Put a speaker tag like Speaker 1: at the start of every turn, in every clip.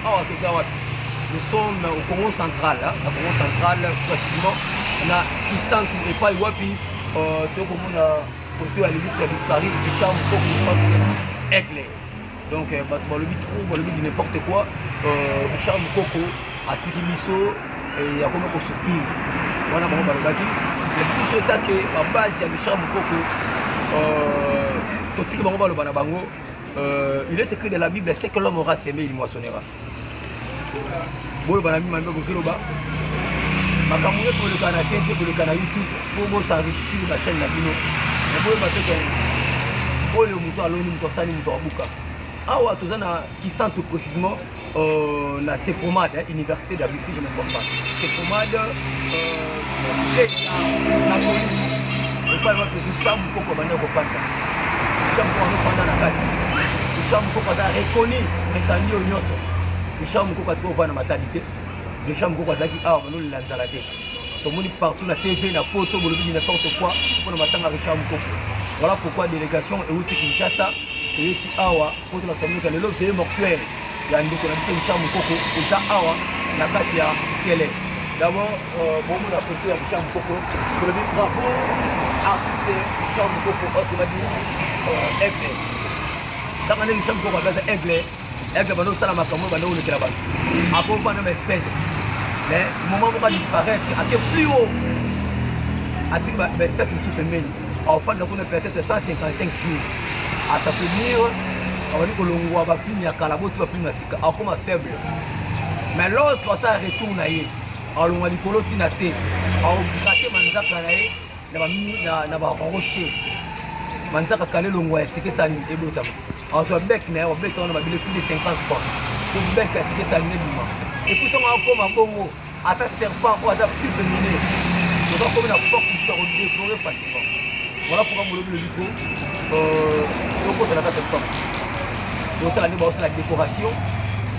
Speaker 1: Awa toza wapi? Nous sommes au Congo central, hein, na Congo central précisément na Kisantu epai wapi tokomona photo ya l'illustre disparu Richard Mukoko Aigle. Donc bato balobi trop, balobi du n'importe quoi. Richard Mukoko atiki biso et akomi kosouffrir. Wana bango balobaki mais biso etake babase ya Richard Mukoko, totiki bango baloba na bango. Il est écrit dans la Bible, ce que l'homme aura semé, il moissonnera. Boloba na bima mpe bozoloba makambo nyonso, boleka na tv, boleka na YouTube mpo bos'enrichir na chaîne na bino. Me boyeba te ke oyo moto aloni, moto asali, moto abuka. Awa toza na Kisantu, précisément na Sepromade, hein, université d'Abussi, je ne me trompe pas. Sepromade, na police epai wapi Richard Mukoko abandi kofanda. Richard Mukoko azofanda na kati. Richard Mukoko aza reconnu etandi oyo nyonso. Richard Mukoko atika kovanda Matadi te. Richard Mukoko azalaki awa, banolela nzala te. Tomoni partout na TV na poto, bolobi n'importe quoi mpona matanga Richard Mukoko. Voilà pourquoi délégation euti Kinshasa, toyeti awa mpo tolakisa bino lelo veillée mortuaire ya ndeko na biso Richard Mukoko eza awa na kati ya Sele. D'abord, bomona photo ya Richard Mukoko. Tolobi bravo artiste Richard Mukoko, autrement dit Aigle. Kaka ndenge Richard Mukoko aza aigle, aigle bando osala makambo, bando olekela bato, akovanda na espèce, mais moment moko adisparaître, ake plus haut, atiki baespèce mosusu pembeni, aofanda kuna peut-être 155 jours, as'affaiblir, abandi kolongwa baplume ya kala, boti baplume ya sika, akoma faible. Mais lorsque asala retour na ye, alongwa likolo ntina se, aogratter manzaka na ye na barocher, manzaka kala elongwa, ya sika esali ebotama. Azwa bec na ye, obeta wana mabele plus de 50 fois po bec ya sika esali ebima. Et puis ntongo akoma bongo, ata serpent oyo aza plus venimeux, donc akomi na force mosusu ya kodévorer facilement. Voilà pourquoi molobi lobi trop. Tokota na kati ya lopango, totala nde baosala décoration,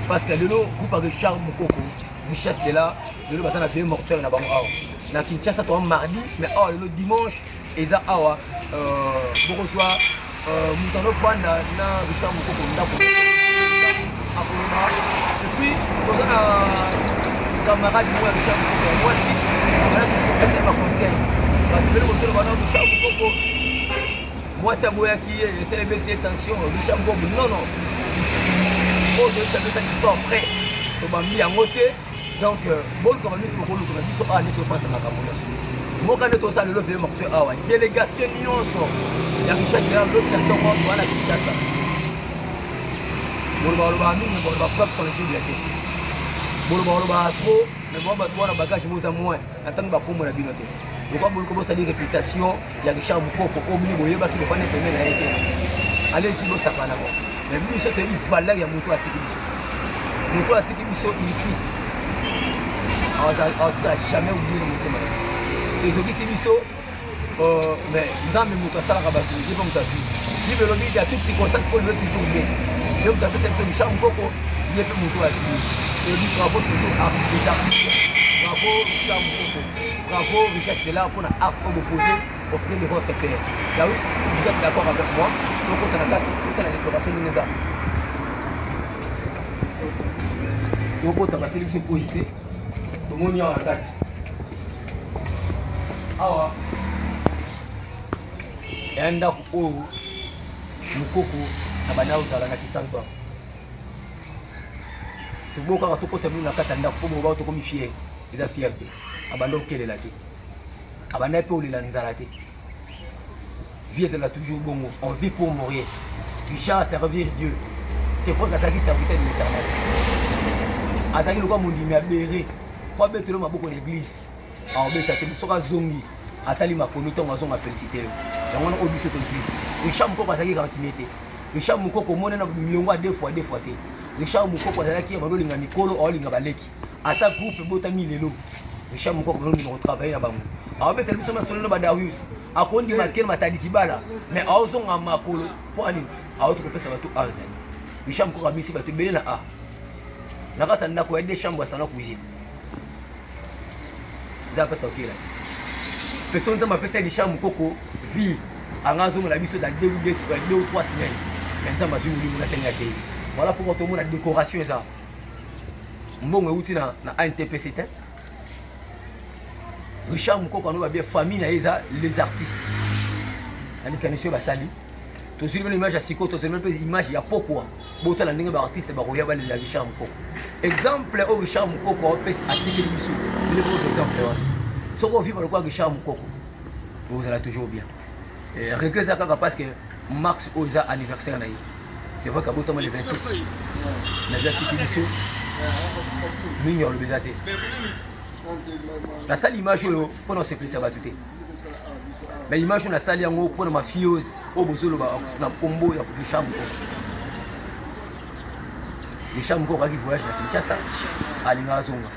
Speaker 1: parce que lelo groupe ya Richard Mukoko, Richesse de là, lelo baza na veillée mortuaire na bango awa na Kinshasa. Toa mardi, mais awa lelo dimanche eza awa. Bokozwa moto anofanda na Richard Mukoko ndako, akoloba. Et puis toza na camarade moko ya Richard Mukoko ya mwasi, apesa ye baconseil. Bato bele bosoloba na Richard Mukoko, mwasi aboyaki ye, esala ebelisi ye tension. Richard Mukoko, non non, oyo toyebisa biso histoire vrai, tobambi yango te. Donc boluka bamiso, bokoluka na biso awa nde tofandisa makambo nyonso mboka nde tosala lelo veillée mortuaire awa. Délégation nyonso ya Richard Gera, lobi na ntongo wana Kinshasa. Boloba balobaka mingi, boloba preuve tangible te. Boloba balobaka trop, mais mwa bato wana bagage boza moins na ntango bakombo na bino te. Lokwa boluka bosali réputation ya Richard Mukoko oyo bino boyebaki, bofanda pembeni na ye te. Alesi bosaka nango, mais biso toyebi valeur ya moto atiki biso. Moto atiki biso, il puisse atikala jamais oublié na motema na biso. Ezokisi biso, mais Nzambe moto asalaka bato, ye mpe moto azwi. Bible elobi ya toute circonstance po liwe toujours bien. Ye moto apesa biso Richard Mukoko, ye mpe moto azwi. Elobi bravo toujours les artistes, bravo Richard Mukoko, bravo Richesse de l'art mpona art oyo boposé auprès de votre père. Daoud, si vous êtes d'accord avec moi, tokota na kati, tokota na décoration ndenge eza. Tokota, bateli biso pose te. Tomoni awa na kati awa eya ndako oyo Mokoko na banda ozala na Kisantu awa. Tobo kaka tokotisa bino na kati ya ndako mpo boba tokomi fier. Eza fier te, abanda okelela te, abanda mpe olela nzala te. Vie ezala toujours bongo, on vit pour mourir. Richard servir Dieu, c'est vrai qu'azalaki serviteur de l'Éternel, azalaki lokola mondimi ya bere po abetelo maboko na église, aobeta te. Soki azongi, atali makolo, ntango azonga, félicité yo. Yango wana oyo biso tozwi Richard Mokoko azalaki rancunier te. Richard Mokoko omoni na milongo ya deux fois deux fois te. Richard Mokoko azalaki bazolinga mikolo, aolinga baleki. Ata groupe ebotami lelo, Richard Mokoko bazondima kotravailler na bango. Aobetela biso masolo na badarius, akondima kene Matadi Kibala, mais aozonga makolo mpo anini aoti kopesa bato. Awa ezali Richard Mokoko abisi bato ebele na a na kati ya ndako ya deux chambre ya salon, cuisine. Eza apesa okela te. So Nzambe apesa Richard Mokoko vie, anga azongela biso dans 2 ou 3 semaines, mais Nzambe azwi molimo na sengi akei. Voilà pourquoi tomona décoration eza. Mbongo euti na ANTPC te. Richard Mukoko ano babia famille na ye eza les artistes. Na likanisi oyo basali tozwi bino image ya sikoyo, tozwi mpe image ya pokwa. Botala ndenge baartiste bakoya balela Richard Mukoko. Exemple oyo Richard Mukoko apesi atikeli biso, bino bozo exemple wana. Soki ovivre lokola Richard Mukoko, ozala toujours bien. Regret eza kaka parce que Max oyo eza anniversaire na ye. C'est vrai qu'abotama le 26 naza atiki biso mingi alobi eza te. Nasali image oyo mpona kosepelisa bato te, mais image oyo nasali yango mpona mafiose oyo bozoloba na nkombo ya Richard Mukoko. Richard Mukoko akaki voyage na Kinshasa, alinga azonga,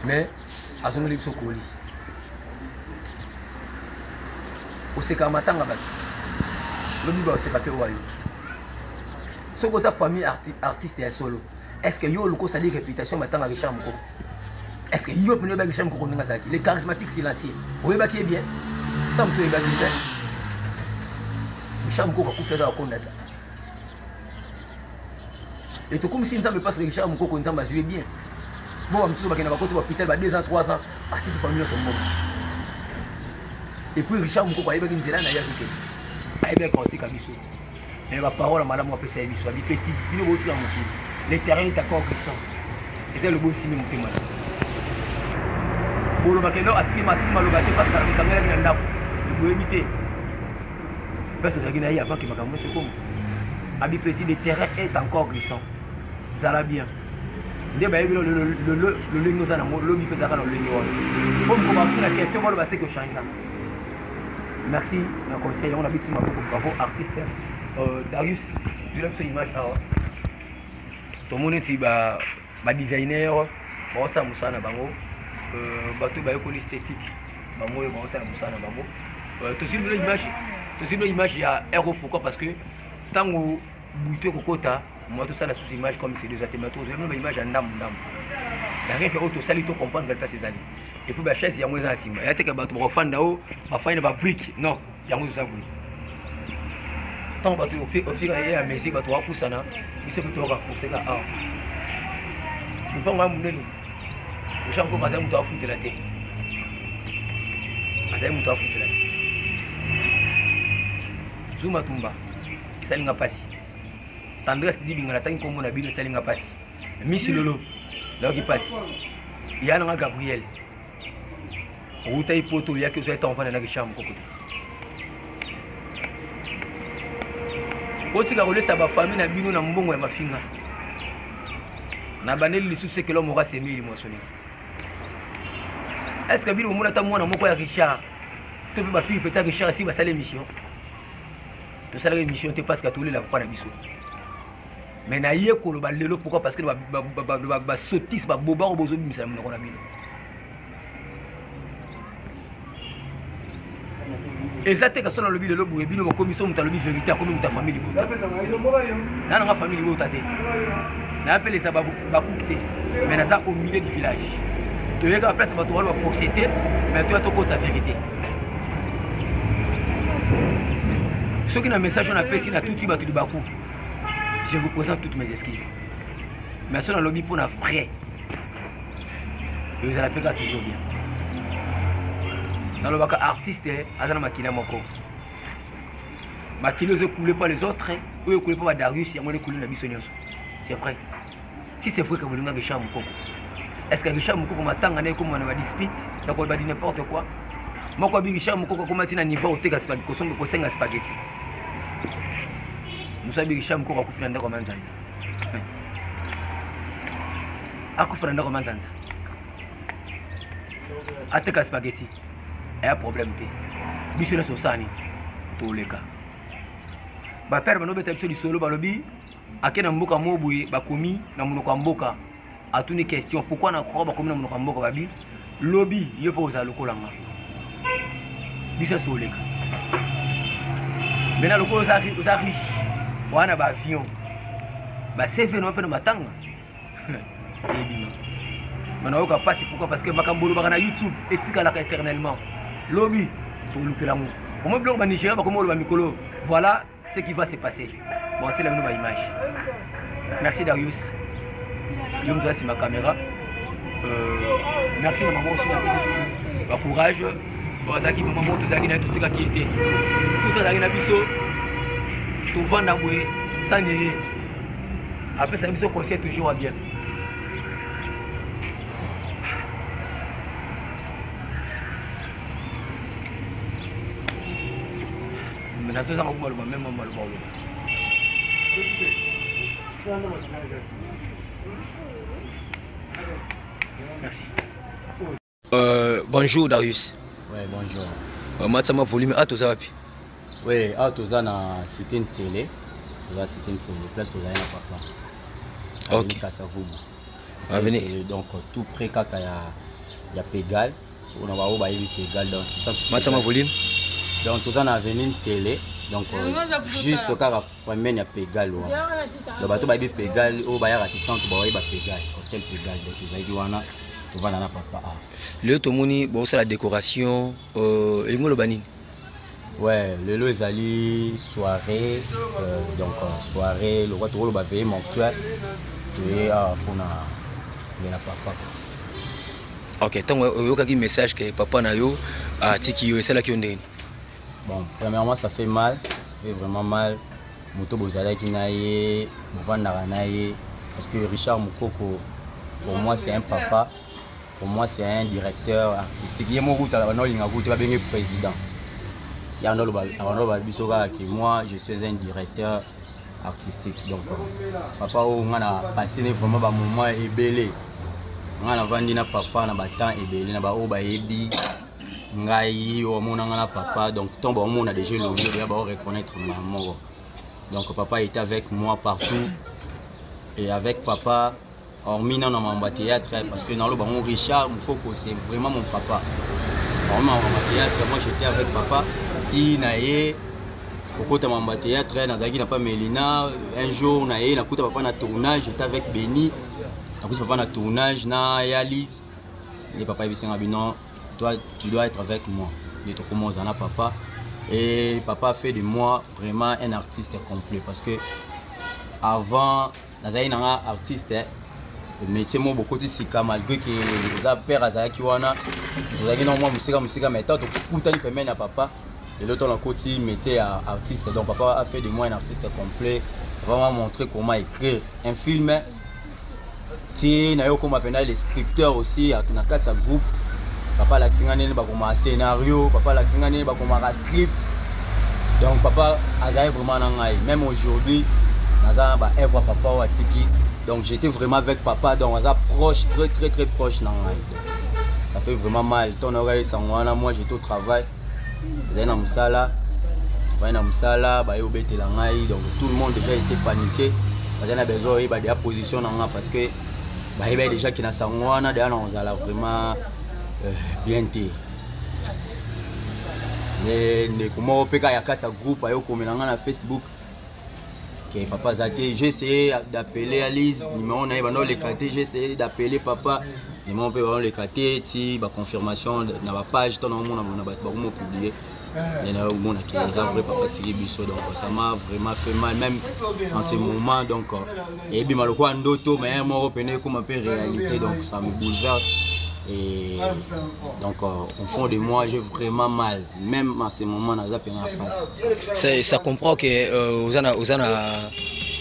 Speaker 1: mais azongeli biso koli. Oseka matanga bato lobi baoseka mpe oyo. Soki oza famille artiste ya solo, est ce que yo oluka osali réputation matanga Richard Mukoko? Est ce que yo mpena oyebaki Richard Mukoko ndenge azalaki, le charismatique silencieux? Oyebaki ye bien? Ntango mosusu oyebaki te. Richard Mukoko akufi, aza kokonda te. Et tokomisi Nzambe parce que Richard Mukoko, Nzambe azwi ye bien. Bo bamosusu bakenda bakoti bahôpital ba 2 ans, 3 ans, asisi famille nyonso mbongo. Et puis Richard Mukoko ayebaki nzela na ye azokende, ayebaki kotika biso, mais baparole ya malamu apesa ye biso, abi petit bino botika mokili, le terrain est encore glissant. Eza lobo osimbi motema na bolobaka elo atiki matiki maloba te parce que ekangelaki na ndako, boyebi te place ozalaki na ye avant ke makambo nyonso ekoma. Abi petit, le terrain est encore glissant, zala bien. Nde bayebi lolenge oza nango, lobi mpe ezalaka na lolenge wana po moko bakuna question baloba te kochange. Merci na conseil yango na biso maboko. Bravo artiste Darius, zwela biso image awa. Tomoni neti badesigner baosala mosala na bango, bato bayekoli esthétique bango oyo baosala mosala na bango. Tozwi bino image, tozwi bino image ya ero. Pourquoi? Parce que ntango butu ekokota, moi tosala susu image comme c'est déjà te, mais tozwi bino baimage ya ndambu ndambu ya rien que oyo tosali to comprendre place ezali. Et puis bachaise yango eza na nsima ya teke, bato bakofanda oyo bafandi na babrique non, yango eza boye. Ntango bato ofika ye ya mesure, bato bakopusana, biso mpe toyoka koseka awa. Lopango ya monene, Richard Mukoko azali moto afutela te, azali moto afutela te. Zuma Tumba esalinga mpasi, Tendresse Dibinga natangi nkombo na bino esalinga mpasi, Misi Lolo nayoki mpasi ya nanga Gabriel outaki poto oyaki ozwaki ntango ofanda na Richard Mukoko te. Botika kolesa bafamille na bino na mbongo ya mafinga. Na bandeli lisusu ekelo moko asemeli mwasoni. Est ce que bino bomona ata mwana moko ya Richard to mpe bapili peti ya Richard esi basala émission? Tosalaka émission te parce que tolela papa na biso. Mais naye koloba lelo, pourquoi? Parce que basotise baboba oyo bozobimisa na monoko na bino eza te. Kaso nalobi lelo boye, bino bokomi so moto alobi vérité akomi moto ya famille libota. Na nanga famille libota te, nayapelesa bakuki te, mais naza au milieu du village. Toyeka place bato wana baforce te, mais toya tokotisa vérité. Soki na message oyo napesi natuti bato libaku, je vous présente toutes mes excuses. Mais so nalobi mpona vrai, ezala mpe kaka toujours bien. Nalobaka artiste aza na makila moko, makila ozo coule pas les autres, oyo ekule mpo badarius yango ekule na biso nyonso. C'est vrai, si c'est vrai que bolinga Richard Mukoko, est ce que Richard Mukoko matanga na ekóma na badispute na koloba di n'importe quoi? Moko abi Richard Mukoko akóma ti na niveau oteka kosomba kosenga spaghetti. Mosu abi Richard Mukoko akufi na ndako ya manzanza, akufa na ndako ya manzanza, ateka spaghetti eya problème te. Biso nyonso osani toleka bapere banobeta biso lisolo, balobi ake na mboka mo boye, bakomi na monoko ya mboka. Atuni question pourquoi na croix bakomi na monoko ya mboka. Babi lobi yo mpe ozala lokola nga, biso nyonso toleka. Maintenant lokola oza riche wana, baavion bacv na mpe na matanga ebima. Ma nayoka mpasi, pourquoi? Parce que makambo olobaka na YouTube etikalaka éternellement. Lobi tolukela yango omoi biloko banigéria bakomi oloba mikolo. Voilà ce qui va se passer. Bon, tiela bino baimage. Merci Darius. Yo moto aza nsima caméra. Merci na mama osi napesi susu bacourage. Azalaki mama moko tozalaki na ye, totikaki ye te. Tout azalaki na biso, tovanda boye sani ye apesaki biso conseil toujours ya bien. Nazozanga maloba meme maloba oloba. Merci. Bonjour Darius.
Speaker 2: Ouais, bonjour.
Speaker 1: Matsama volume a toza wapi?
Speaker 2: Ouais, a toza na cité Ntsele. Toza cité Ntsele, place tozali na papa.
Speaker 1: Ok.
Speaker 2: Kasavubu.
Speaker 1: Avenue.
Speaker 2: Donc tout près kaka ya Pégal. On a ba bayebi Pégal donc ça.
Speaker 1: Matsama volume.
Speaker 2: Donc toza na avenue Ntsele. Donc juste kaka pembeni ya Pégal wana. Donc bato bayebi Pégal oyo bayaka kisantu bayebi ba Pégal, hôtel Pégal. Donc tozalaki wana tovanda na papa a.
Speaker 1: Lelo tomoni bosala décoration, elingi oloba nini?
Speaker 2: Ouais, lelo ezali soirée, donc soirée lokwa tokoloba veillée mortuaire, toye awa mpona lela papa.
Speaker 1: Ok, ntango oyokaki message ke papa na yo atiki yo, esalaki yo ndenge?
Speaker 2: Bon, premièrement ça fait mal, ça fait vraiment mal. Moto bozalaki na ye, bovandaka na ye, parce que Richard Mukoko pour moi c'est un papa, pour moi c'est un directeur artistique. Ye moko utala bana olinga kutu babenge président. Ya ndo ba biso kaka ke moi je suis un directeur artistique. Donc papa oyo nga na passé ne vraiment ba moment ebele. Nga na vandi na papa na ba temps ebele na ba oyo bayebi ngai omona nga na papa. Donc tant ba omona déjà elongi déjà ba reconnaître ma moko. Donc papa était avec moi partout et avec papa hormis non dans mon théâtre, parce que dans le bon Richard Mukoko c'est vraiment mon papa. Hormis dans mon théâtre, moi j'étais avec papa ti na ye kokota mambo ya théâtre, nazalaki na pa Melina. Un jour na ye nakuta papa na tournage, j'étais avec Benny, nakuta papa na tournage na Yalis et papa yebisinga bino, toi tu dois être avec moi. De tokomo na papa et papa a fait de moi vraiment un artiste complet, parce que avant nazalaki nanga artiste métier mo bokoti sika, malgré que eza père azalaki wana, tozalaki na mwa mosika mosika, mais tant tokutani pembeni na papa, lelo to nakoti métier ya artiste. Donc papa a fait de moi un artiste complet. Papa m'a montré comment écrire un film, ti na yo koma pena les scripteurs aussi na kati ya groupe. Papa alakisi nga ndenge bakomaka scénario, papa alakisi nga ndenge bakomaka script. Donc papa azali vraiment na ngai, même aujourd'hui naza na ba œuvre papa oyo atiki. Donc j'étais vraiment avec papa, donc aza proche, très très très proche na ngai. Ça fait vraiment mal. Tant nayoka esango wana, moi j'étais au travail, ezali na mosala, baye na mosala baye obetela ngai. Donc tout le monde déjà était paniqué, bazali na besoin oyeba deya position na nga, parce que bayebaki déjà ke na sango wana deya na kozala vraiment bien te. Ndeko moko mpe kaka ya kati ya groupe aye okomela nga na Facebook ke papa aza te. J'ai essayé d'appeler Alice, numéro na ye banda oleka te. J'ai essayé d'appeler papa, numéro mpe banda oleka te, ti baconfirmation na bapage ntango naomona na bato bakomo publier nde naomona ke eza vrai, papa atiki biso. Donc ça m'a vraiment fait mal même en ce moment. Donc eyebima lokola ndoto, mais moko pene ekoma mpe réalité. Donc ça me bouleverse et donc au fond de moi j'ai vraiment mal, même en ce moment naza pena
Speaker 1: pasi. Ça comprend que ozana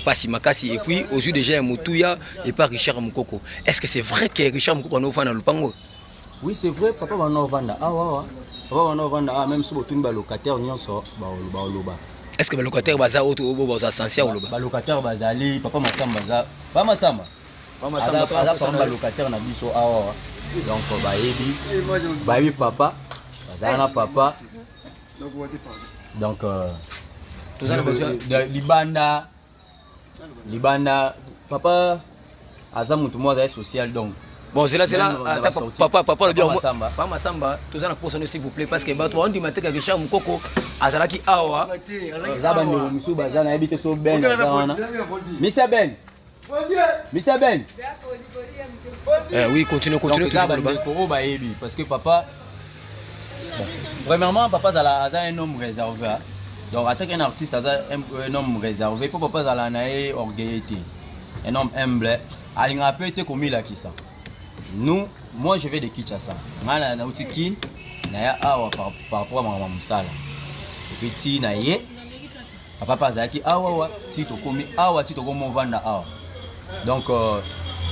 Speaker 1: pasi makasi et puis ozwi déjà ya motuya et pas Richard Mukoko. Est-ce que c'est vrai que Richard Mukoko anovanda na lupango?
Speaker 2: Oui, c'est vrai, papa banovanda awa awa, papa banovanda awa, même so botuni balocataire nyonso baoloba.
Speaker 1: Est-ce que balocataire baza oyo baza censé oloba?
Speaker 2: Balocataire bazali, papa Masamba aza, papa Masamba aza parmi balocataire na biso awa. Donc bayebi papa, bazala na papa. Donc libanda papa aza motu moko azali social. Donc
Speaker 1: bon, c'est là, c'est là. Papa, papa, le bien, papa Masamba, tout ça, na s'il vous plaît, parce que bato ondima te Richard Mukoko azalaki awa.
Speaker 2: Eza bandeko mosusu baza, nayebi te so Ben aza wana. Mr Ben, Mr Ben.
Speaker 1: Oui, continue, continue.
Speaker 2: Eza bandeko oyo bayebi, parce que papa, bon, premièrement papa azala aza un homme réservé. Donc ataki un artiste aza un homme réservé, mpo papa azala na ye orgueilleux te. Un homme humble, alingaka mpe te komilakisa. Nous, moi je vais de Kinshasa. Ngai na nauti Kin, naya awa par rapport à makambo ya mosala. Et puis ti na ye, papa mpe azalaki awa wa, ti tokomi awa, ti tokomi ovanda awa. Donc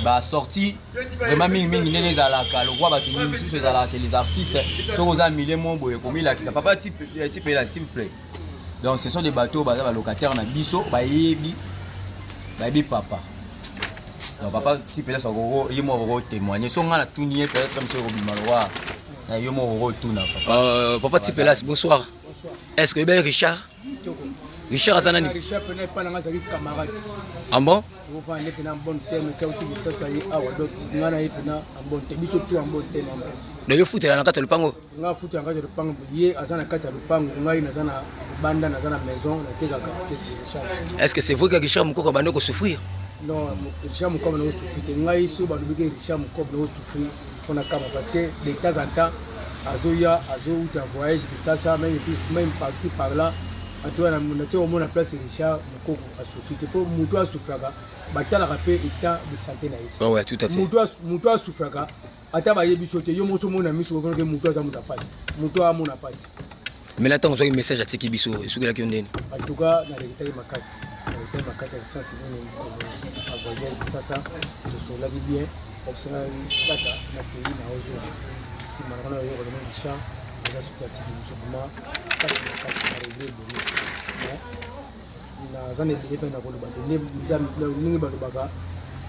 Speaker 2: ba sortie vraiment mingi mingi ndenge ezalaka lokwa bato misusu ezalaka les artistes soki oza milie mo boye komilakisa papa tipela s'il vous plaît. Donc ce sont des bateaux baza ba locataire na biso bayebi bayebi papa. Donc papa tipela sokoko ye moko ko témoigner so nga na tuni ye peut-être monsieur kobima lokwa na yo moko ko tuna
Speaker 1: papa. Papa Tipelas, bonsoir.
Speaker 3: Bonsoir.
Speaker 1: Est-ce que ben Richard? Richard aza nani?
Speaker 3: Richard pena epa na nga azalaki camarade.
Speaker 1: Ah bon?
Speaker 3: Ofanda nde pena en bon terme tia oti lisasa ye awa donc nga na ye pena en bon terme biso tout en bon terme en bref.
Speaker 1: Donc yo futela na kati ya lopango?
Speaker 3: Nga futela na kati ya lopango, ye aza na kati ya lopango, ngai naza na libanda, naza na maison natekaka pièce de rechange.
Speaker 1: Est-ce que c'est vrai que Richard Mukoko abandi ko souffrir?
Speaker 3: Non, Richard Mukoko abandi ko souffrir te. Ngai so balobi ke Richard Mukoko abandi ko souffrir faut na kama parce que de temps en temps azoya azouta voyage Kisasa même même par-ci par-là atoya na tie omona place Richard Mukoko asouffrir te po moto asouffraka batalaka pe état de santé na ye
Speaker 1: te. Ouais, tout à fait.
Speaker 3: Moto asouffraka ata bayebi so te yo moko omona miso kovona ke moto aza moto ya pasi, moto amona pasi.
Speaker 1: Mais là ntango ozwaki message atiki biso esukelaki yo ndeni?
Speaker 3: En tout cas nareketaki makasi, nareketaki makasi ya lisansi nini mokolo avoyage ya Kisasa tosololaki bien, abisanaki tata nakei na ozonga nsima na wana oyoka lemo Richard aza soki atiki biso vraiment kasi makasi na regret ebele. Mais naza na ebele mpe nakoloba te nde ndenge balobaka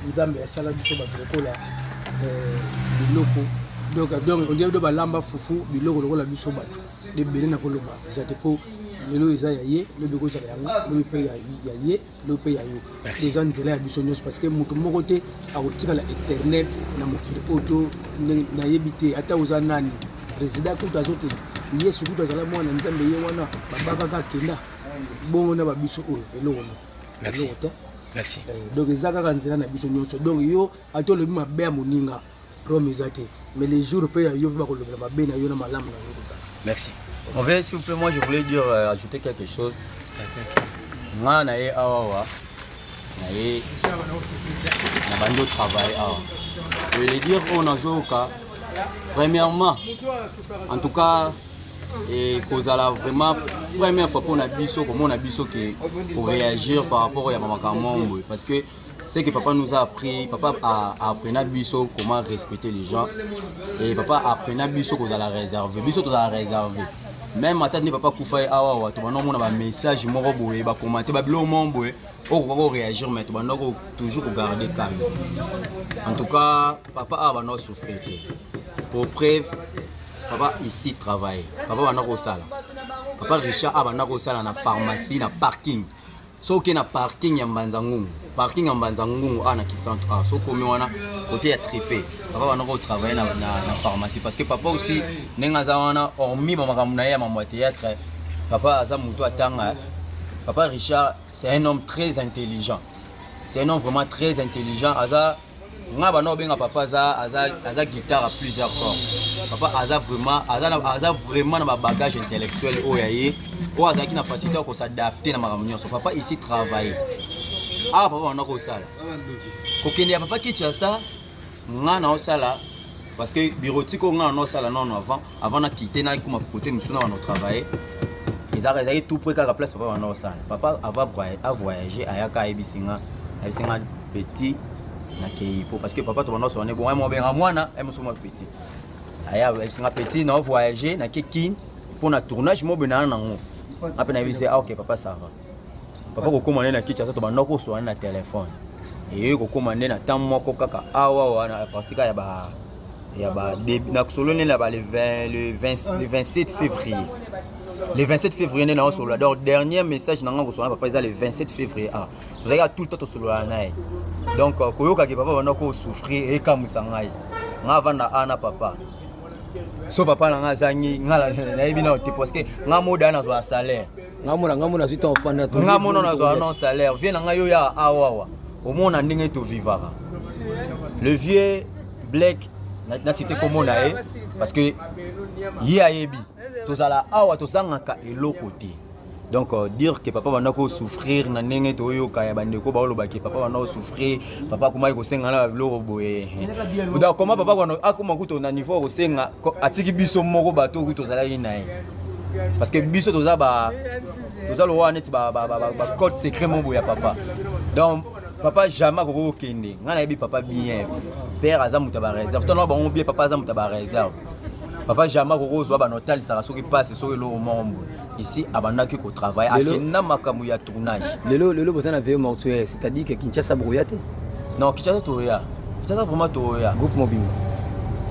Speaker 3: Nzambe asala biso bato lokola biloko donc donc on dirait do balamba fufu biloko lokola biso bato nde ebele nakoloba eza te mpo lelo eza ya ye, lobi ekozala yango, lobi mpe ya ye, lobi mpe ya yo. Eza nzela ya biso nyonso parce que moto moko te akotikala éternel na mokili oyo to nayebi te ata oza nani. Président kutu azokende, Yesu kutu azala mwana Nzambe ye wana babakaka akenda bongo na babiso oyo eloko moko.
Speaker 1: Merci.
Speaker 3: Eloko te.
Speaker 1: Merci.
Speaker 3: Donc eza kaka nzela na biso nyonso. Donc yo ata olobi mabe ya moninga problème eza te, mais les jours mpe ya yo mpe bakolobela mabe na yo na malamu na yo kozala.
Speaker 1: Merci.
Speaker 2: En fait, s'il vous plaît, moi je voulais dire, ajouter quelque chose. Nga na ye awa wa, na ye na bando travail awa. Je voulais dire on azoka premièrement, en tout cas et kozala vraiment première fois pour biso comment on a biso que pour réagir par rapport à makambo mboye parce que ce que papa nous a appris, papa a appris na biso comment respecter les gens et papa a appris na biso kozala réservé, biso tozala réservé. Même ata ni papa kufa awa wa to bana mona ba message moko boye ba commenter ba bilo moko boye okoka ko réagir mais to bana ko toujours ko garder calme. En tout cas papa a bana souffrir te. Pour preuve papa ici travaille, papa bana ko sala. Papa Richard a bana ko sala na pharmacie na parking. Soki na parking ya Mbanza Ngungu, parking ya Mbanza Ngungu a na Kisantu a soki omi wana côté ya trippé, papa bana ko travailler na pharmacie parce que papa aussi ndenge aza wana hormis ba makambo na ye ya mambo ya théâtre, papa aza moto atanga. Papa Richard c'est un homme très intelligent, c'est un homme vraiment très intelligent. Aza nga bana obenga papa aza guitare à plusieurs corps. Papa aza vraiment, aza na, aza vraiment na ba bagage intellectuel oyo ya ye, oyo azalaki na facilité ya ko s'adapter na makambo nyonso. Papa ici travaille. Ah papa wana kosala. Kokende ya papa Kinshasa nga na osala parce que bureautique oyo nga na osala non avant na quitter na kuma côté musu na wana travailler. Ezalaka ezalaki tout près kaka place papa wana osala. Papa ava a voyager ayaka ayebisi nga, ayebisi nga petit nakei po parce que papa to banda osone bon moi benga mwana e moso moi petit. Aya ayebisi nga petit na voyager na ke Kin pour na tournage mo bena nango. Ape na yebisi ah OK papa ça va. Papa kokoma nde na Kinshasa to banda koswana na téléphone. Et kokoma nde na temps moko kaka awa wana à partir ya ba ya ba début na solo nde na ba le 20 le 20 le 27 février. Le 27 février nde na solo. Donc dernier message na nga koswana papa eza le 27 février. Ah tozalaki tout le temps tosolola na ye. Donc koyoka ke papa banda ko souffrir ekamwisa ngai. Nga avanda ana papa. So papa na nga azangi nga nayebi na te parce que nga moda nazwa salaire.
Speaker 1: Nga mona, nga mona zwi temps ofanda to.
Speaker 2: Nga mona nazwa non salaire. Vie na nga yo ya awawa. Omona ndenge to vivaka. Le vieux Black na cité komona ye parce que ye ayebi tozala awa tozangaka eloko te. Donc dire que papa banda kosouffrir na ndenge toyoka ya bandeko baoloba ke papa banda kosouffrir, papa akomaki kosenga na babiloko boye. Donc comment papa akoma kutu na niveau ya kosenga, atiki biso moko bato oyo tozalaki na ye, parce que biso toza ba toza lokola neti bacode secret mo boye ya papa. Donc papa jamais akoki kokende. Ngai nayebi papa bien, père aza moto ya baréserve. Tona bango bien, papa aza moto ya baréserve. Papa jamais akoki kozwa banotalisaka soki mpasi, soki eloko moko boye. Ici abandaki kotravaille, akenda makambo ya tournage.
Speaker 1: Lelo boza na veille mortuaire, c'est-à-dire que Kinshasa bokoya te?
Speaker 2: Non, Kinshasa toya. Kinshasa vraiment toya.
Speaker 1: Groupe mobimba?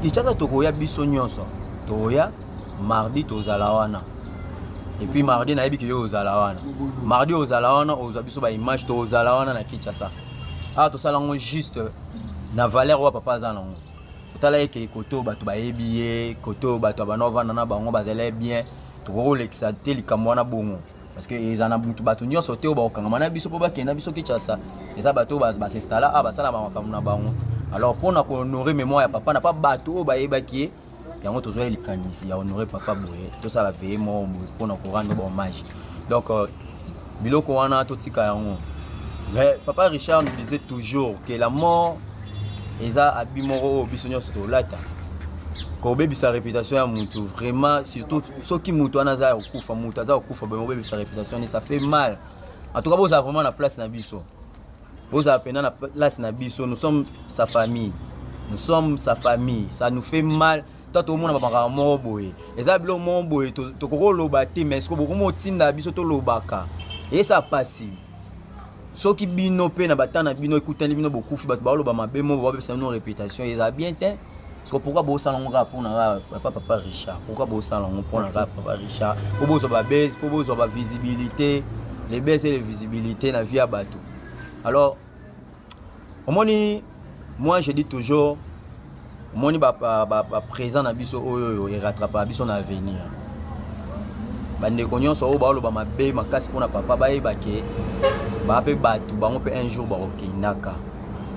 Speaker 2: Kinshasa tokoya, biso nyonso toya. Mardi tozala wana, et puis mardi nayebi ke yo ozala wana. Mardi ozala wana, ozwa biso baimage. Tozala wana na Kinshasa. Awa tosala yango juste na valeur oyo papa aza nango. Totala eke kote oyo bato bayebi ye, kote oyo bato bana ovanda na bango bazali bien. Tokoki kolekisa te likambo wana bongo, parce que eza na butu bato nyonso te oyo bakokangama na biso mpo bakende na biso Kinshasa. Eza bato oyo basinstalla awa, basala bamakambo na bango. Alors mpona kohonorer mémoire ya papa na pa bato oyo bayebaki ye, yango tozwa likanisi ya honorer papa boye, tosala veillée moko boye mpona korendre bahommage. Donc biloko wana totika yango. Mais papa Richard nous disait toujours que la mort eza abi moko oyo biso nyonso tolata. Kobebisa réputation ya mutu vraiment, surtout soki mutu wana aza ya kokufa, mutu aza kokufa boye, obebisa réputation, ça fait mal. En tout cas bozala vraiment na place na biso, bozala mpena na place na biso. Nous sommes sa famille, nous sommes sa famille. Ça nous fait mal. To tomona bamakambo moko boye, eza biloko moko boye tokoki koloba te, mais siko bokomi otinda biso tolobaka, esa pasi. Soki bino mpe na bata na bino ekutani bino bokufi, bato baoloba mabe moko, babebisa bino réputation, eza bien te. Siko pourquoi bosala yango kaka mpona kaka papa Richard? Pourquoi bosala yango mpona kaka papa Richard? Mpo bozwa babase, mpo bozwa bavisibilité, les base et les visibilité na vie ya bato. Alors omoni, moi je dis toujours, omoni baprésent na biso oyo oyo erattrapaka biso na avenir. Bandeko nyonso oyo baoloba mabe makasi mpona papa, bayeba ke baa mpe bato, bango mpe un jour bakokendaka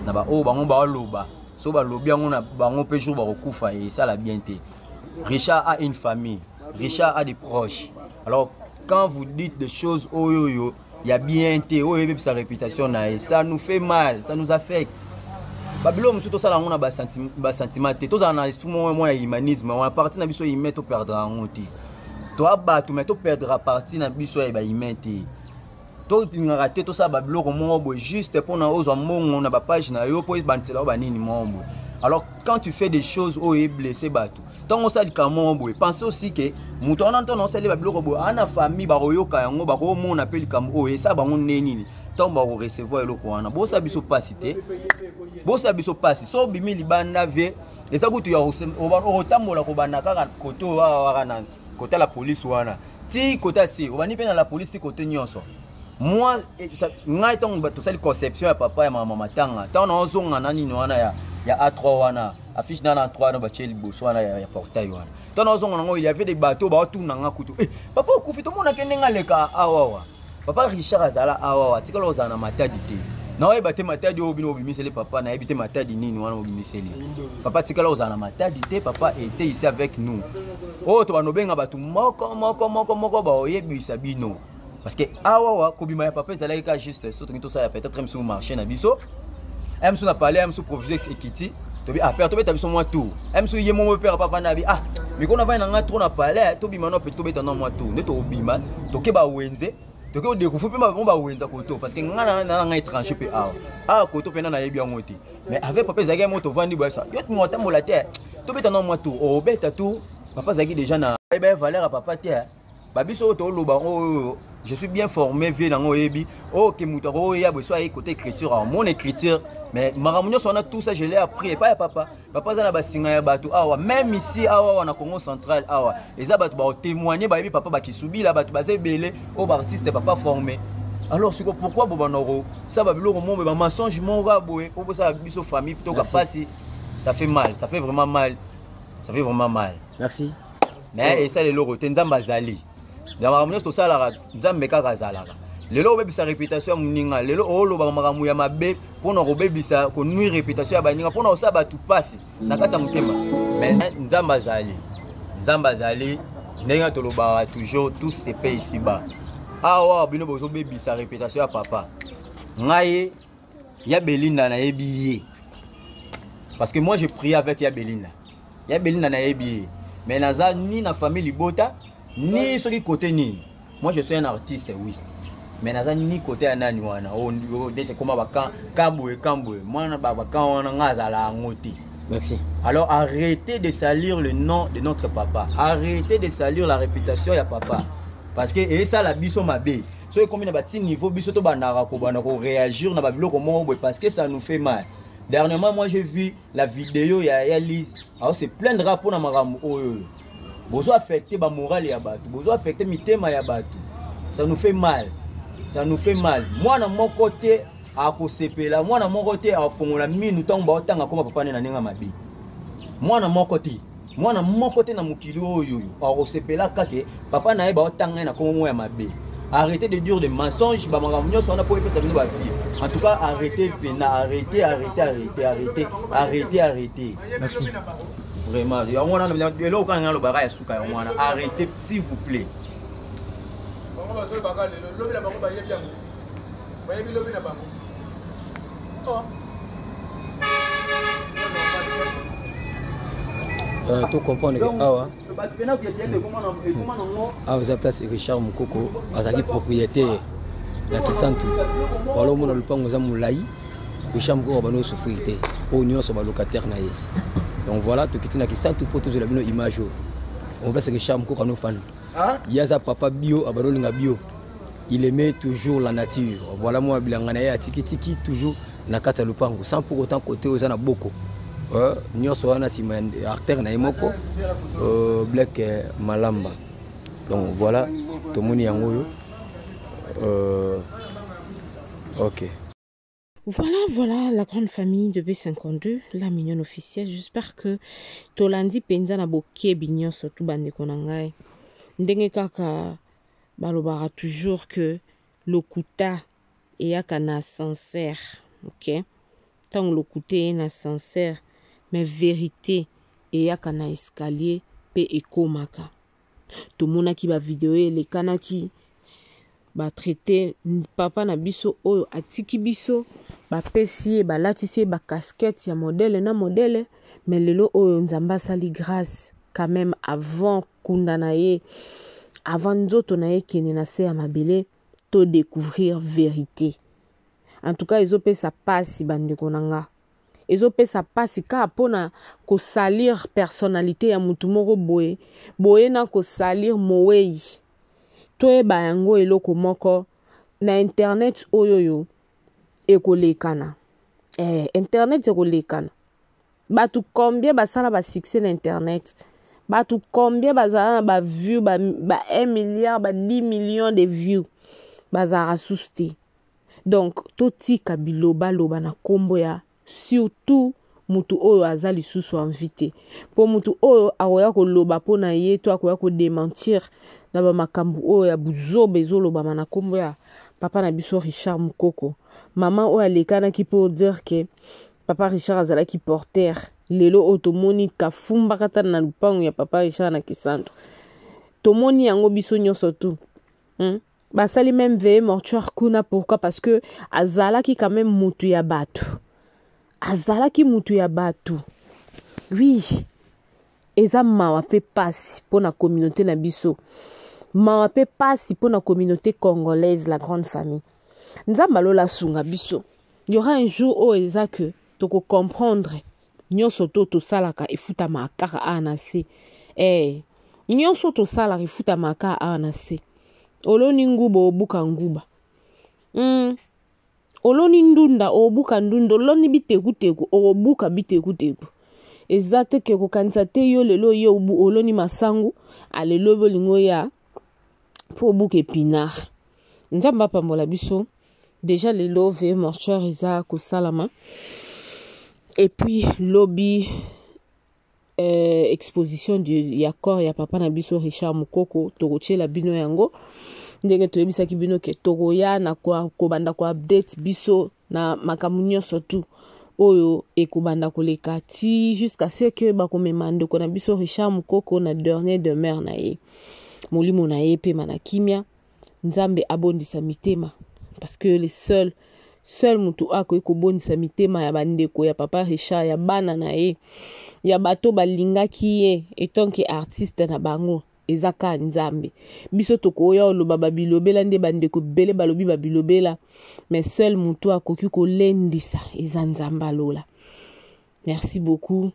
Speaker 2: na baoyo bango baoloba. So balobi yango na bango mpe jour bakokufa, esala bien te. Richard a une famille, Richard a des proches. Alors quand vous dites des choses oyo oyo ya bien te, oyo ebebisa réputation na ye, ça nous fait mal, ça nous affecte. Babiloko mosusu tosala yango na basentiment te. Tozala na esprit moko moko ya humanisme wana. Partie na biso humain, toperdre yango te. Toa bato, mais toperdre partie na biso ya bahumain te. Tolingaka te tosala babiloko moko boye juste mpona ozwa mbongo na bapage na yo, mpo ebandisela yo banini moko boye. Alors quand tu fais des choses oyo eblesse bato, ntango osala likambo moko boye, pense aussi ke moto wana, ntango osali babiloko boye, ana famille, bakoyoka yango, bakomona mpe likambo oyo esala bango nde nini ntango bakorecevoir eloko wana. Bosala biso mpasi te, bosala biso mpasi. So obimi libanda vie eza kutu ya okotambola, kobanda kaka kote oyo awa kaka na kota la police wana ti kota se obandi mpe na la police ti kote nyonso. Moi ngai ntango tosali conception ya papa ya mama matanga, ntango naozonga na nini wana ya A3 wana, affiche na A3 wana batie liboso wana ya portail wana, ntango naozonga nango, il y avait des bateaux baotuna nga kutu: "Eh, papa okufi, tomonake ndenge aleka awawa." Papa Richard azala awawa, atikala kozala na Matadi te. Naoyeba te Matadi oyo bino bobimiseli papa, nayebi te Matadi nini wana bobimiseli papa. Atikala kozala na Matadi te. Papa était ici avec nous. Oyo tobanda obenga bato moko moko moko moko, baoyebisa bino, parce que awawa kobima ya papa ezalaki ka juste so tolingi tosala peut-être mosusu marché na biso, aya mosusu na palais, aya mosusu provision ekiti, tobi: "Ah père, tobeta biso mwa tour." Aya mosusu ye moko père papa na bi: "Ah, mikolo navandi na ngai trop na palais, tobima no petit, tobeta no mwa tour." Nde tobima, toke bawenze, toke odécouvrir mpe bango bawenza koto, parce que ngai na ngai étranger mpe awa awa koto mpe na nayebi yango te. Mais avec papa ezalaki mo tovandi boye, sa yo mo otambola te, tobeta no mwa tour, obeta tour. Papa azalaki déjà na yeba valeur ya papa te. Babiso oyo toloba oyo, je suis bien formé vie nango, oyebi oyo ke moto akoya boye so aye côté écriture, mon écriture, mais makambo nyonso wana, tout ça je l'ai appris epai ya papa. Papa aza na basinga ya bato awa, même ici awa awa na Congo Central awa, eza bato baotémoigne, bayebi papa, bakisubila bato baza ebele oyo baartiste papa formé. Alors siko pourquoi bobanda kosala babiloko moko boye, bamensonge moko boye, po bosala biso famille toka pasi? Ça fait mal, ça fait vraiment mal, ça fait vraiment mal.
Speaker 1: Merci.
Speaker 2: Mais esala eloko te. Nzambe azali na makambo nyonso tosalaka, Nzambe kaka azalaka. Lelo obebisa réputation ya moninga, lelo oloba makambo ya mabe mpona kobebisa, konuire réputation ya baninga, mpona kosala bato mpasi na kati ya motema. Mais Nzambe azali, Nzambe azali. Ndenge tolobaka toujours, tout se paie ici bas. Awa bino bozobebisa réputation ya papa. Ngai ya Belinda nayebi ye. Parce que moi je prie avec ya Belinda. Ya Belinda nayebi ye. Mais naza ni na famille libota ni soki côté nini. Moi je suis un artiste oui. Mais naza ni côté ya nani wana. Oh ndete koma ba kan kamboye kamboye. Mwana ba ba kan wana nga azala yango te.
Speaker 1: Merci.
Speaker 2: Alors arrêtez de salir le nom de notre papa. Arrêtez de salir la réputation ya papa. Parce que esala biso mabe. Soki ekomi na bati niveau biso tobandaka kobanda koréagir na babiloko moko boye parce que ça nous fait mal. Dernièrement, moi j'ai vu la vidéo ya ya Lise. Alors se plaindra mpona makambo oyo. Bozo affecter ba morale ya bato, bozo affecter mitema ya bato. Ça nous fait mal. Ça nous fait mal. Mwana moko te akosepela, mwana moko te afongola minu ntango baotanga koma papa ne na ndenge mabe. Mwana moko te. Mwana moko te na mokili oyo akosepela kake papa na ye baotanga ye na kombo moko ya mabe. Arrêtez de dire des mensonges, ba makambo nyonso wana po epesa bino ba vie. En tout cas, arrêtez pena, arrêtez, arrêtez, arrêtez, arrêtez, arrêtez, arrêtez.
Speaker 1: Merci.
Speaker 2: Vraiment, yango wana eloko kaka nga lobaka ya suka yango wana. Arrêtez s'il vous plaît.
Speaker 3: Bango bazolobaka lelo, lobi na bango bayebi yango. Bayebi lobi na bango. Oh.
Speaker 1: To comprendre que awa awa eza place Richard Mukoko azalaki propriétaire ya Kisantu. Wala omona lopango eza molai, Richard Mukoko abandi osouffrir te oyo nyonso ba locataire na ye. Donc voilà, tokiti na Kisantu mpo tozwela bino image oyo. On place Richard Mukoko anofanda. Ye aza papa bio, abandi olinga bio. Il aimait toujours la nature. Voilà moi bilanga na ye atikitiki toujours na kati ya lopango sans pour autant côté oza na boko. Nyonso wana nsima ya artère na ye moko, Black Malamba. Donc voilà, tomoni yango oyo. Ok.
Speaker 4: Voilà, voilà la grande famille de B52, la mignonne officielle. J'espère que tolandi penza na bokebi nyonso tout bandeko na ngai. Ndenge kaka balobaka toujours que lokuta eyaka na ascenseur, ok? Tango lokuta eye na ascenseur, mais vérité eyaka na escalier pe ekomaka. Tomonaki ba video elekanaki, ba traité papa na biso oyo atiki biso, bapesi ye, balatisi ye ba casquette ya modèle na modèle, mais lelo oyo Nzambe asali grâce quand même avant kunda na ye, avant nzoto na ye kende na se ya mabele, to découvrir vérité. En tout cas, ezopesa pasi bandeko na nga. Ezopesa pasi kaka mpona kosalir personnalité ya mutu moko boye, boye na kosalir mowei. Toyeba yango eloko moko na internet oyo yo ekolekana. Internet ekolekana. Bato combien basala ba succès na internet? Bato combien bazala na ba view, ba 1 milliard, ba 10 millions de views? Bazala susu te. Donc totika biloba loba na kombo ya surtout mutu oyo aza lisusu invité. Po mutu oyo akoya koloba po na ye to akoya kodementir na ba makambo oyo ya buzoba ezolobama na kombo ya papa na biso Richard Mukoko. Mama oyo alekanaki po dire que papa Richard azalaki porteur. Lelo oyo tomoni kafumbaka ta na lupango ya papa Richard na Kisantu. Tomoni yango biso nyonso tu. Basali même veillée mortuaire kuna, pourquoi? Parce que azalaki quand même mutu ya batu. Azalaki mutu ya batu. Oui. Eza mawa pe pasi pour na communauté na biso. Mawa pe pasi pour na communauté congolaise, la grande famille. Nzambe alola sunga biso. Il y aura un jour où eza que toko comprendre nyonso to tosalaka efutama kaka awa na se. Nyonso tosalaka efutama kaka awa na se. Oloni nguba obuka nguba. Oloni ndunda obuka ndunda, oloni bitekuteku obuka bitekuteku. Eza te ke kokanisa te yo lelo yo oloni masangu, alelo bolingo ya po obuka épinard. Nzambe apambola biso. Déjà lelo veillée mortuaire eza kosalama. Et puis lobby exposition du ya corps ya papa na biso Richard Mukoko tokotiela bino yango ndenge toyebisaki bino ke tokoya na kobanda ko update biso na makambo nyonso tu oyo ekobanda koleka ti jusqu'à ce que bakomema ndeko na biso Richard Mukoko na dernier demeure na ye. Molimo na ye pema na kimia. Nzambe abondisa mitema parce que le seul seul motu oyo akoki kobondisa mitema ya bandeko ya papa Richard, ya bana na ye, ya bato balingaki ye etant que artiste na bango, eza kaka Nzambe. Biso tokoya oloba babilobela nde bandeko ebele balobi babilobela, mais seul motu akoki kolendisa eza Nzambe alola. Merci beaucoup.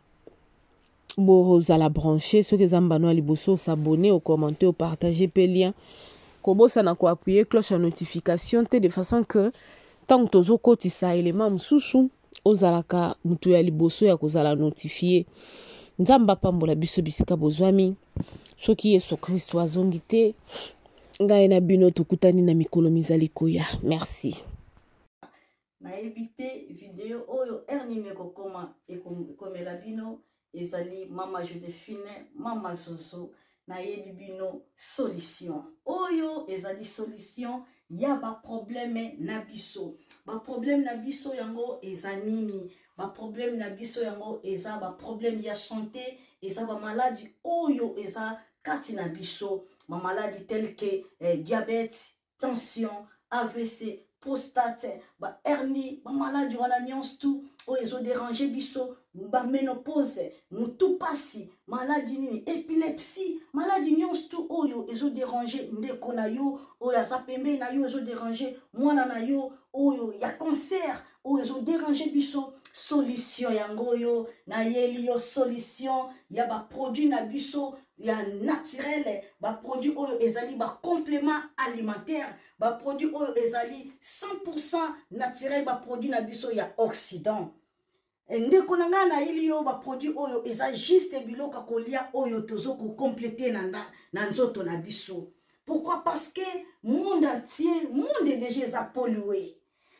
Speaker 4: Bozala branché soki eza mbano ya liboso, osabonne, ocommente, opartage mpe lien. Kobosana koappuyer cloche ya notification te, de façon que ntango tozokotisa elema mosusu ozalaka moto ya liboso ya kozala notifie. Nzambe apambola biso bisika bozwami. Soki Yesu Kristo azongi te, ngai na bino tokutani na mikolo mizali koya. Merci.
Speaker 5: Nayebi te video oyo heure nini ekokoma ekomela bino. Ezali mama Josephine, mama Zozo. Nayebi bino solution oyo ezali solution ya baproblème na biso. Baproblème na biso yango eza nini? Baproblème na biso yango eza baproblème ya santé, eza bamaladi oyo eza kati na biso, bamaladi tel que diabète, tension, AVC, prostate, ba hernie, ba maladi wana nyonso tout oyo ezo déranger biso, ba ménopause, mutu pasi, maladi nini, épilepsie, maladi nyonso tout oyo ezo déranger ndeko na yo oyo aza pembeni na yo, ezo déranger mwana na yo oyo ya cancer, oyo ezo déranger biso. Solution yango oyo nayeli yo, solution ya ba produit na biso ya naturel, ba produit oyo ezali ba complément alimentaire, ba produit oyo ezali 100% naturel, ba produit na biso ya Occident. Ndeko na ngai, nayeli yo ba produit oyo eza juste biloko ya kolia oyo tozo kokomplete na nzoto na biso. Pourquoi? Parce que monde entier, monde déjà eza pollué.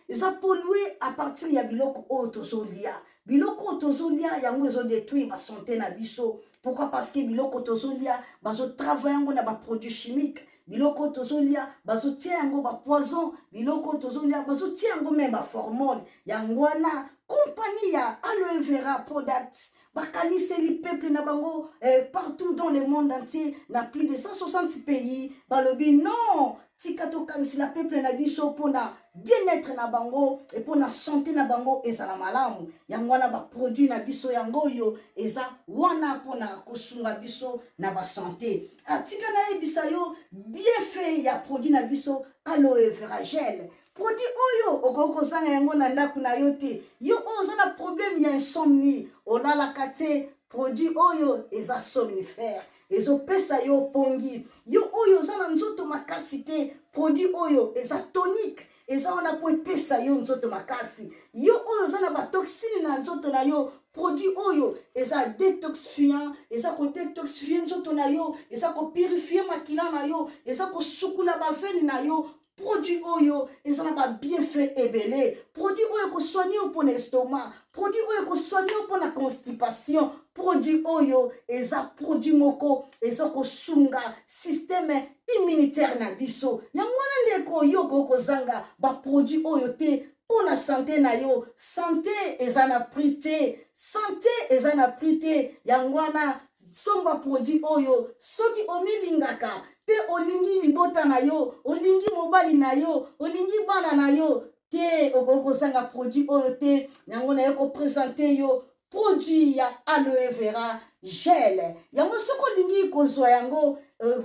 Speaker 5: Eza pollué à partir ya biloko oyo tozolia. Biloko oyo tozolia yango ezodétruire basanté na biso. Pourquoi? Parce que biloko tozolia bazotravaille yango na baproduit chimique, biloko oyo tozolia bazotia yango bapoison, biloko oyo tozolia bazotia yango meme baformole. Yango wana compagnie ya Aloe Vera Product bakaniseli peuple na bango partout dans le monde entier, na plus de 160 pays. Balobi non, tika tokanisela peuple na biso mpona bien-être na bango e mpona santé na bango ezala malamu. Yango wana baproduit na biso yango oyo eza wana mpona kosunga biso na basanté. Atika nayebisa yo bienfait ya produit na biso Aloe Vera Gel. Produit oyo okoki kozanga yango na ndako na yo te. Yo oyo oza na problème ya insomnie, olalaka te, produit oyo eza somnifère, ezopesa yo pongi. Yo oyo oza na nzoto makasi te, produit oyo eza tonique, eza wana mpo epesa yo nzoto makasi. Yo oyo oza na batoxine na nzoto na yo, produit oyo eza détoxifiant, eza kodétoxifie nzoto na yo, eza kopurifie makila na yo, eza kosukula bavene na yo. Produit oyo eza na babienfait ebele. Produit oyo ekosoigne yo mpona estomac, produit oyo ekosoigne yo mpona constipation, produit oyo eza produit moko eza kosunga système immunitaire na biso. Yango wana ndeko, yo okoki kozanga baproduit oyo te mpona sante na yo. Sante eza na prix te, sante eza na prix te. Yango wana somba produit oyo soki omilingaka mpe olingi libota na yo, olingi mobali na yo, olingi bana na yo te, okoki kozanga produit oyo te. Yango naye kopresente yo produit ya Aloe Vera Gel. Yango soki olingi kozwa yango,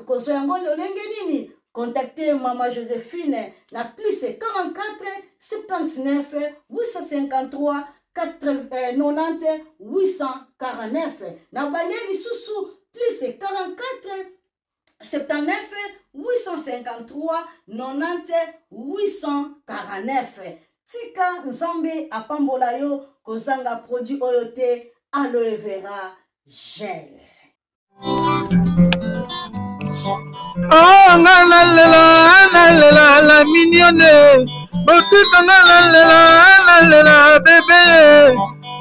Speaker 5: kozwa yango lolenge nini? Contactez Mama Josephine na plus 44 79 853 90 849. Na bande lisusu plus 44 79 853 90 849. Tika Nzambe apambola yo, kozanga produit oyo te, Aloe Vera Gel.
Speaker 6: Oh, nga nalela, nalela la mignonne, botika nga nalela, nalela bebe.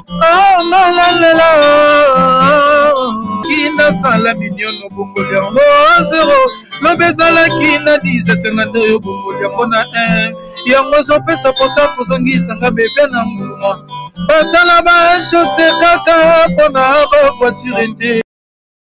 Speaker 6: Oh, nga nalela kinasala mignonne, obongoli yango zero, lobi ezalaki na 10, esenga nde oyo obongoli yango na 1. Yango ezopesa mposa kozongisanga bebe na nguluma. Basala bachose kaka mpona bavoiture te.